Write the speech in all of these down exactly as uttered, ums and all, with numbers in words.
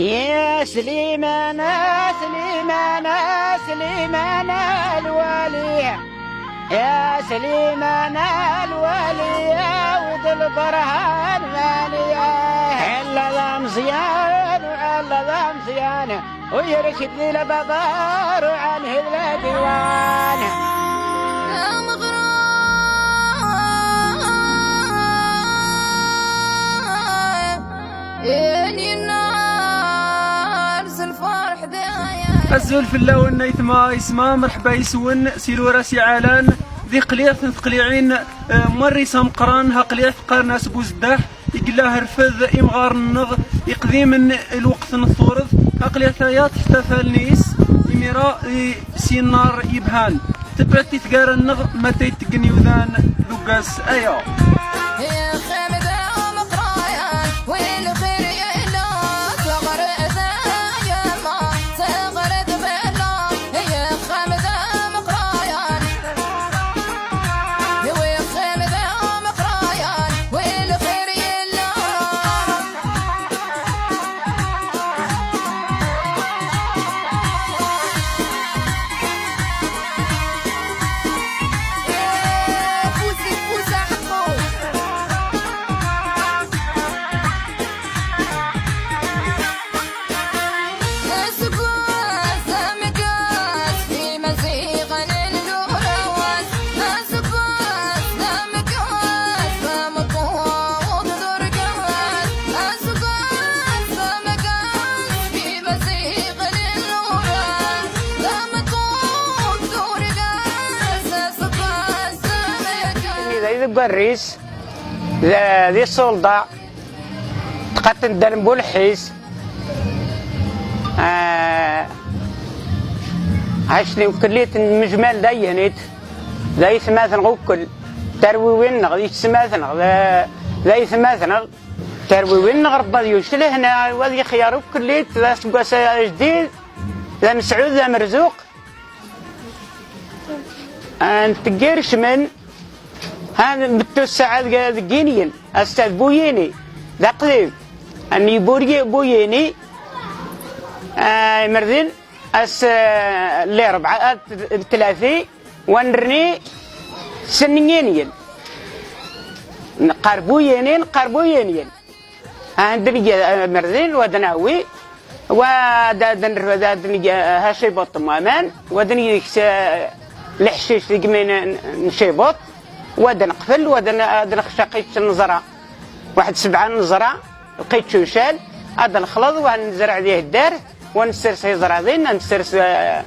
يا سليمان، يا سليمان، يا سليمان الوالي، يا سليمان الوالي، يا ود البرهان مالي. هلا ذا مزيان وهلا ذا مزيان، ويركب ذي لبابار وعن هبلة ديوان. يا مغرور، يا نينا، أرسل فرح دايا. Azul fell-awen aytma, ayesma, mreḥba yes-wen si lwar-a s iɛalan, di qliɛt n tqliɛin, eh, n warrac ameqqran, ha qliɛt qqaren-as Buzeddaḥ, i yella herfed imɣaren-nneɣ iqdimen n lweqt n ttureḍt, ha qliɛt-aya teḥtafal yes, imir-a, eh, s yennar yebhan. Tebɛet i tgara-nneɣ ma tay teggen yudan d uggas aya. Deg ugerriz, d, d iṣulḍa, tqatent d lḥis. Ɛacni ukellit n mejmal d ayenit, d aytmaten ɣ ukel, tarwiwin-nneɣ, d yesmaten-nneɣ, d, d aytmaten-nneɣ, tarwiwin-nneɣ, Rebbi ad yucel lehna, wa ad yexyar ukellit, d aseggas ajdid, d amesɛud, d amerzuq. N tgercmen, ha, bettu ssaɛa deg, deg inyen, ass-a d buyini, d aqdim, n yibur-, buyini, ah, imerdin, ass, eh, lerba, ah, d tlati, wa nerni, s n inyen. Neqqar buyini, neqqar buyini. Ɛend neg, eh, merdin, wa ad nawi, wa ad, ad nr-, wa ad neg, eh, ha cibuṭ n waman, wa ad neg deg-s, eh, leḥcic deg imi n, n cibuṭ, wa ad neqfel, wa ad n-, ad nexc aqicc n neẓra. Waḥed sebɛa n neẓra, lqicc ucal, ad nexleḍ, wa nezreɛ di heddar, wa nessers iẓraḍin, ad nessers, eh,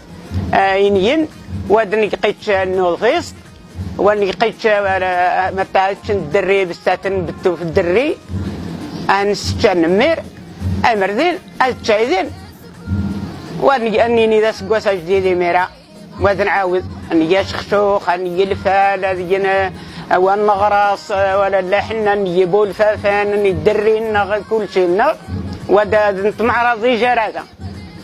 eh, inyen, wa ad neg qicc n uḍfis, wa neg qicc, eh, mata čč n dderri, bessat n bettuf dderri, ad nessečč ad nemmer, imerdin, ad ččaydin, wa neg, ad nini d aseggas ajdid imir-a, wa ad nɛawed, ad neg acexcux, ad neg lfal, ad gen, eh, wa neɣres, eh, wa llaḥen, ad neg ibulfafen, ad neg dderri-nneɣ, kulci-nneɣ, wa ad, ad netmeɛraḍ ijarada.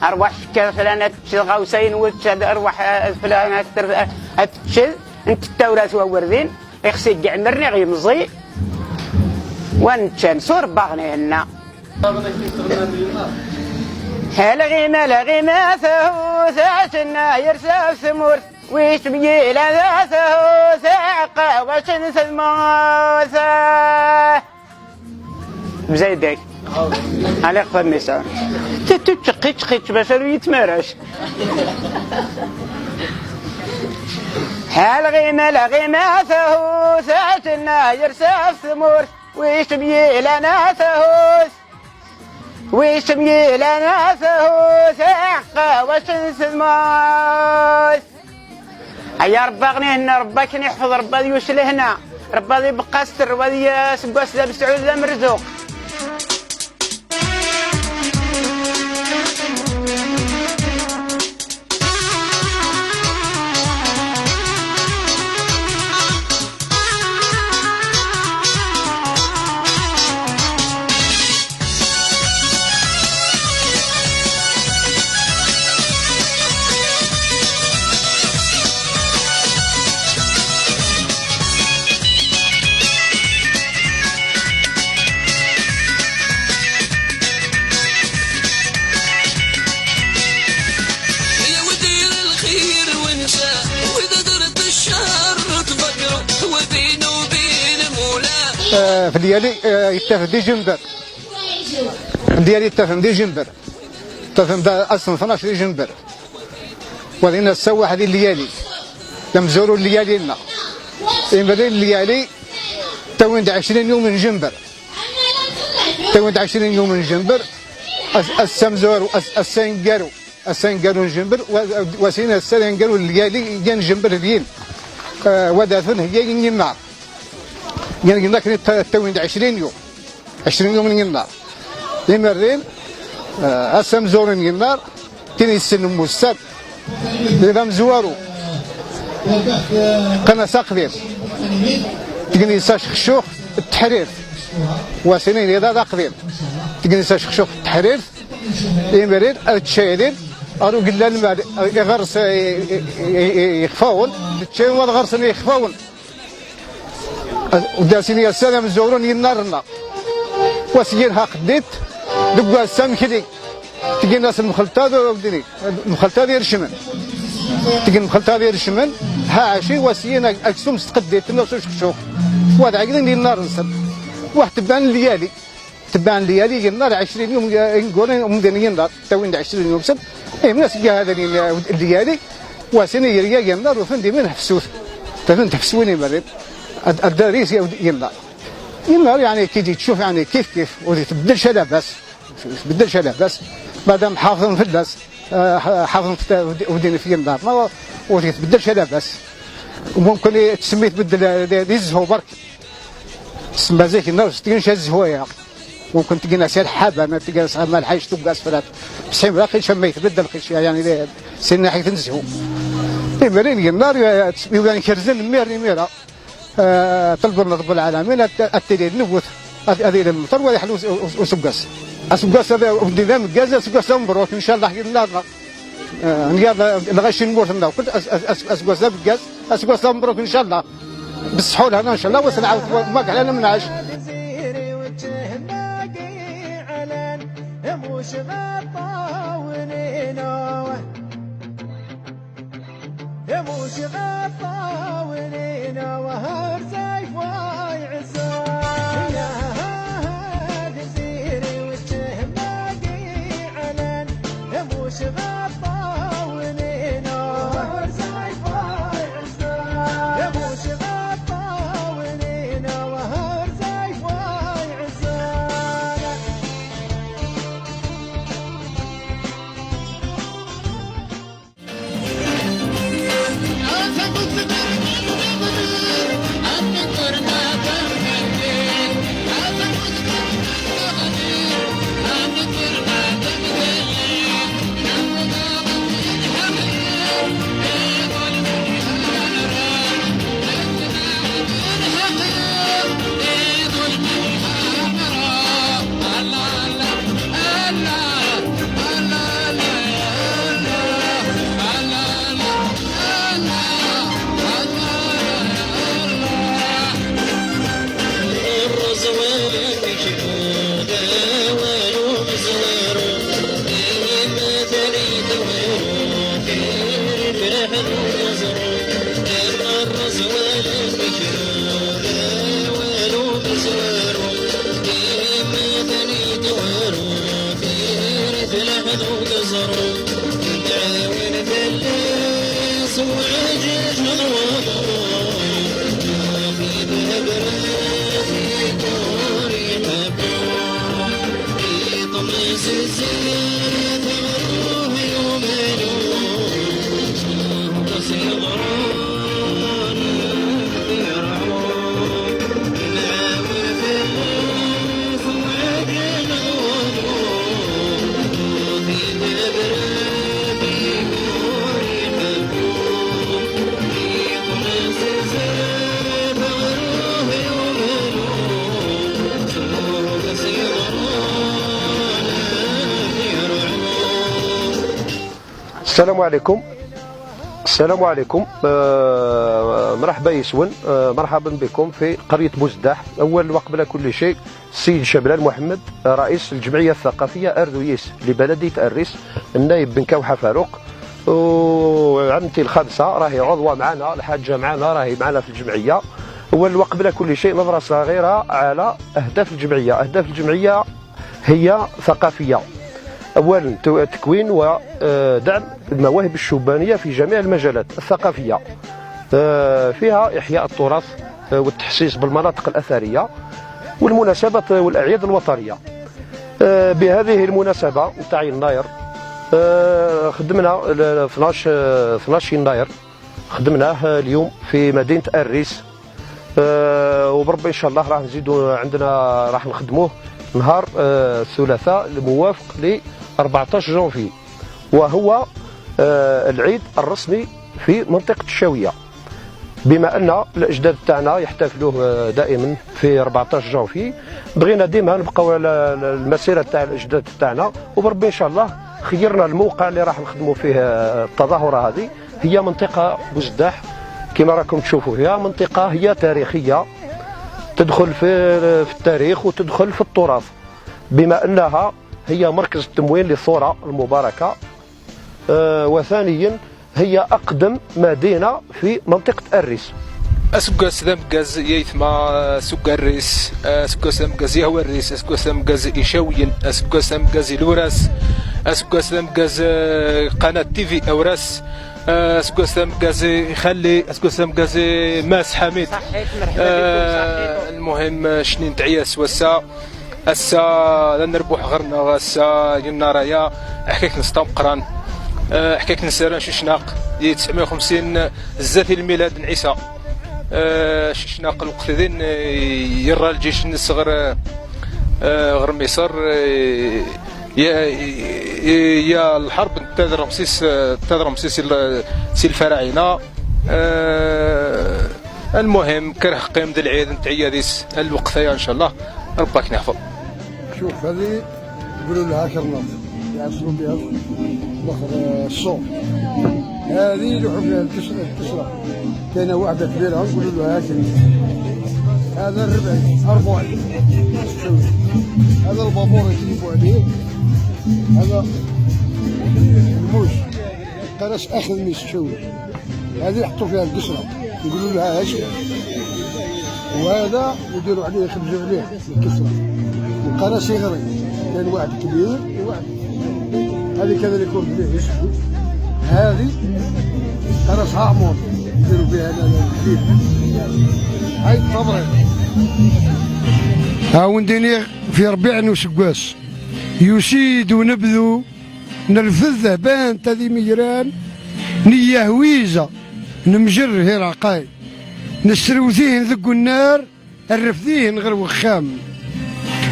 Arwaḥ cekka flan ad teččeḍ ɣawsa-inu, ad teččeḍ, arwaḥ, eh, flan ad ter-, ad teččeḍ, n tettawrat wawerdin, ixsi deg iɛmer-nni ɣ yemẓi, wa neččan, s urebbaɣ n ihenna. Alɣima, alɣima, tahut, acenna, yersa ɣef tmurt, wi tmyilan, tahut, aɛeqqa, wa cen tmurt. Bzaydak. Alex Famisa. Tettu tqicqic, bac aru yitmarac. Alɣima, alɣima, tahut, acenna, yersa ɣef tmurt, wi tmyilan, tahut. Wi tmyilan, tahut, aɛeqqa, wa cen tmurt. Ay Rebbi aɣ-ihenna, Rebbi akken iḥfeḍ, Rebbi ad yucel lehna, Rebbi ad ibeqqa aster, wa ad y-, aseggas d amesɛud d amerzuq. في الليالي يتفق دي جنبر. في الليالي يتفق دي جنبر. تفهم ده أصلا فناش دي جنبر. وذين السوى هذه الليالي. لم زوروا الليالي لنا. إن بدل الليالي توين عشرين يوم من جنبر. توين عشرين يوم من جنبر. السمزور والسنجرو. Ասեն գերուն ջմբր, ու ասին ասեն գերուն լիալի ին ջմբր դին։ Ու դասուն հիգեն ին նար։ Ին ին քնի տվին عشرين يوم. عشرين يوم ին նար։ Իմերին ասեմ զորին ին նար, տին իսին մուսան։ Դերամ զուարու։ Կնա սախվին։ Տին իսա շխշուխ թերեր։ Ու ասին ին եդա դախվին։ Տին իսա շխշուխ թերեր։ Իմերին, չերին, արու գլան մար, եղարս իխվաուն, չեն վալ ղարսն իխվաուն։ Դասինի ասել եմ զորուն ին նարնա։ Ոս ին հախ դիտ, դու գասամ քիդի։ Տիգին ասեմ խլտա դու դինի, խլտա դեր շմեն։ Տիգին խլտա դեր շմեն, հա, աշի ոս ին ակսում ստկտ դիտ, նոսուշ քշող։ Ու դա գին ին նարնսն։ Ու հտբան լիալի։ Տբան լիալի ին նար عشرين يوم ին գորեն ում դեն ին նար, տվին عشرين يوم սն։ Եմնաս գահդին լիալի, ու ասին երիա ին նար, ու ֆնդի մեն հսուր։ Տվին հսուին ին բարին։ Ադարիս ին նար։ ին նար يعني كي تشوف يعني كيف كيف، ودي تبدل شلبس. بدل شلبس. بعدم حافظن في اللس. حافظن في ودين في ين دار. ما ودي تبدل شلبس. وممكن تسميت بدل ديز هو برك. سمبازيك الناس تجين شز هو يا. ممكن تجينا سير حابة، ما تجينا سير مال حيش تبقى سفرات. بس هم راقي شميت بدل خش يعني سنة حيث نزهو. إبرين النار يبان كرزن مير ميرا. طلبنا رب العالمين أتلي النبوت، أذيل المطر ويحلو وسقس. أسقس هذا ودي ذا مقاز، أسقس هذا مبروك إن شاء الله. يلا، يلا، لغش نموت لنا. كنت أسقس هذا مقاز، أسقس هذا مبروك إن شاء الله. بالصحول هنا إن شاء الله وسنعاود ما قال أنا منعش. السلام عليكم. السلام عليكم. آه، مرحبا يسون. آه، مرحبا بكم في قرية بوزداح. أول وقبل كل شيء، السيد شبلان محمد، رئيس الجمعية الثقافية أردويس لبلدية أريس، النائب بن كوحة فاروق، وعمتي الخامسة راهي عضوة معنا، الحاجة معنا راهي معنا في الجمعية. أول وقبل كل شيء نظرة صغيرة على أهداف الجمعية. أهداف الجمعية هي ثقافية. أولا، تو-، تكوين ودعم المواهب الشبانية في جميع المجالات الثقافية. آه، فيها إحياء التراث، آه، والتحسيس بالمناطق الأثرية والمناسبات والأعياد الوطنية. آه، بهذه المناسبة نتاع يناير، آه، خدمنا ل-، ل-، اثناش، آه، اثناش يناير، خدمناه اليوم في مدينة أريس. آه، وبربي إن شاء الله راح نزيدو عندنا، راح نخدموه نهار، آه، الثلاثاء الموافق ل أربعطاش جانفي، وهو، آه، العيد الرسمي في منطقة الشاوية. بما أن الأجداد تاعنا يحتفلوه، آه، دائما في أربعطاش جانفي، بغينا ديما نبقاو على المسيرة تاع الأجداد تاعنا، وبربي إن شاء الله خيرنا الموقع اللي راح نخدموا فيه، آه، التظاهرة هذه. هي منطقة بوزداح، كما راكم تشوفوا فيها، منطقة هي تاريخية، تدخل في، في التاريخ وتدخل في التراث، بما أنها هي مركز التموين للثورة المباركة. آه، وثانيا، هي أقدم مدينة في منطقة أريس. Aseggas d ameggaz i aytma, aseggas d ameggaz i Awarris, aseggas d ameggaz i Cawyen, aseggas d ameggaz i Luras, aseggas d ameggaz, eh, Qanat T V Awras, eh, aseggas d ameggaz i Xalli, aseggas d ameggaz i Mass Ḥamid. Ṣaḥḥit, merḥba bikum, eh, ṣaḥḥit. Lmuhim, eh, cnin tɛiya s wass-a. Ass-a, d anerbuḥ ɣer-neɣ, ass-a, yennar aya, aḥkak-nnes d ameqqran, eh, aḥkak-nnes ara n Cicnaq, i tesɛemya u xemsin, zdat i lmilad n Ɛisa. Eh, Cicnaq lweqt din, eh, yerra lǧic-nnes ɣer, eh, ɣer Miṣer, eh, ya, ya, ya lḥerb n Tad Ramsis, eh, Tad Ramsis si l-, si lfaraɛina. Eh, المهم، كره قيم د العيد نتاع عياديس الوقت هيا إن شاء الله. ربك نحفظ. شوف، هذه يقولوا لها كرنات، يعصروا بها بخر الصوم. هذه يلوحوا فيها الكسرة، الكسرة. كاينة واحدة كبيرة نقولوا لها هاكي. هذا الربعي، أربعي. هذا البابور يكذبوا عليه. هذا الموش. قرص أخذ من السوق. هذه يحطوا فيها القشرة، يقولوا لها هشة. وهذا يديروا عليه، يخبزوا عليه الكسرة. وقرص يغري، كان واحد كبير وواحد. هذه كذلك يكون فيه يسكت. هذه قرصها عمور، يديروا فيها ال-، ال-، الكبير. هاي التمرين. هاو نديني في ربيع نسقاس. يسيد ونبذو نرفد ذهبان تذي ميران، نيهويزة، نمجر هيراقاي، نسروثيهن ذق النار، الرفديهن غير وخام،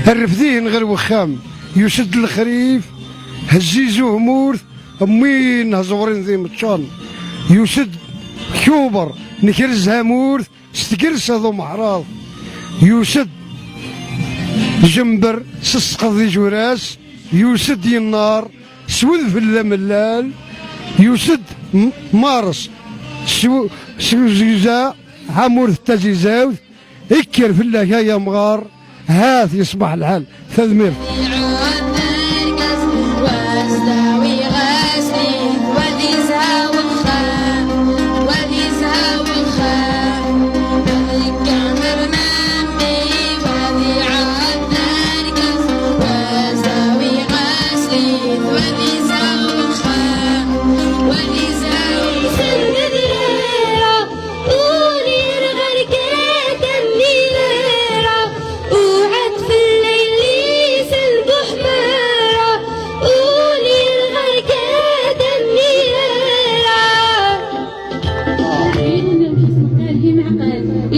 الرفديهن غير وخام، يسد الخريف، هزيزو همورث، أمين هزورين ذي متشان، يسد كوبر، نكرز هامورث، ستقرس هذو محراض، يسد جنبر، سسقض جوراس، يسد ينار، سوذ في اللملال، يسد م-، مارس، سو-، سوزيزا، عمور التزيزاوث، اكر في الله يا مغار، هاث يصبح الحال، ثذمير.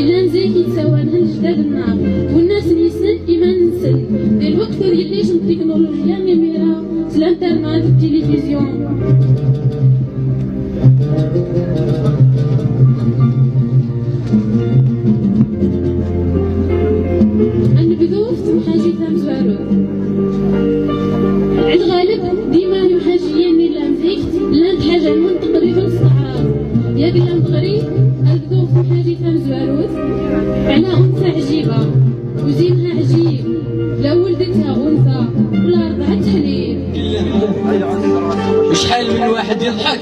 Illan zik yettawalen ijdaden-nneɣ, ɣur-sen iman-nsen, di lweqt ur yelli n tiknulujiya imir-a, s l'internet, d tilifizyu. Ad nebdu f temḥaji tamezwarut. Lɛid Ɣaleb, dima imḥajiyen-nni n zik, llan ḥaǧa n teqribin s teɛrabt. Yak llan teɣri, ad nebdu f temḥaji tamezwarut, ɛla unsa ɛjiba. وزينها عجيب، لا ولدتها أنثى ولا رضعت حليب. شحال من واحد يضحك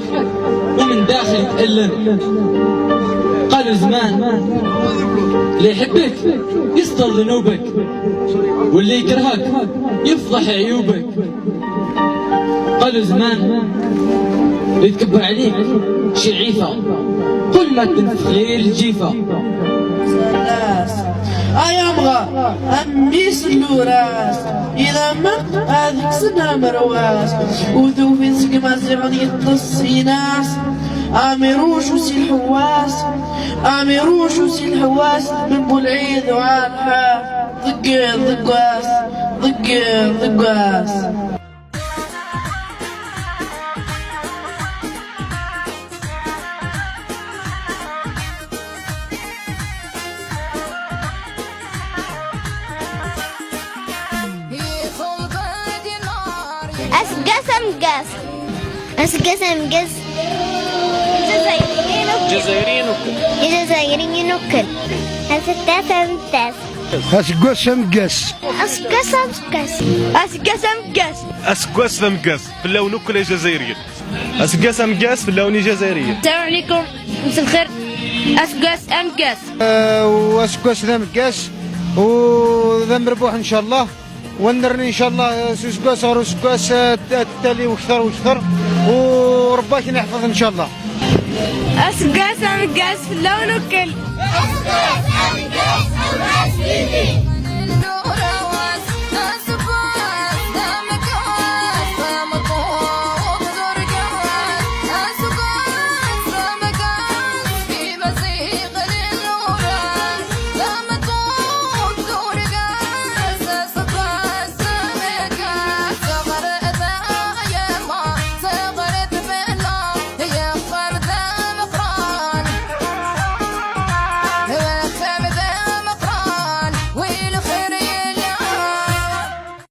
ومن داخل يتألم. قال زمان اللي يحبك يستر ذنوبك، واللي يكرهك يفضح عيوبك. قالوا زمان اللي يتكبر عليك شي عيفة، قل ما تنفخ لي الجيفة. Ay amğa, ammis luras, idamma ad ksna merwas, udu fin sgmazir yettasinas, amirush usil hwas, amirush usil hwas, min bul'id wa alha, ضقر ضقواس، ضقر ضقواس. Asgas amgas. Asgas amgas. Jazairiyen okul. Jazairiyen okul. Jazairiyen okul. Asgas amgas. Asgas amgas. Asgas amgas. Asgas amgas. Asgas amgas. Flawn okul e Jazairiyen. Asgas amgas, flawn e Jazairiyen. السلام عليكم. مساء الخير. Asgas amgas. Asgas amgas. وذا مربوح إن شاء الله. ونرني إن شاء الله، آه، سوسكواس غير سوسكواس، آه، التالي وكثر وكثر. ورباك نحفظ إن شاء الله. Asgas amgas, flawn okul.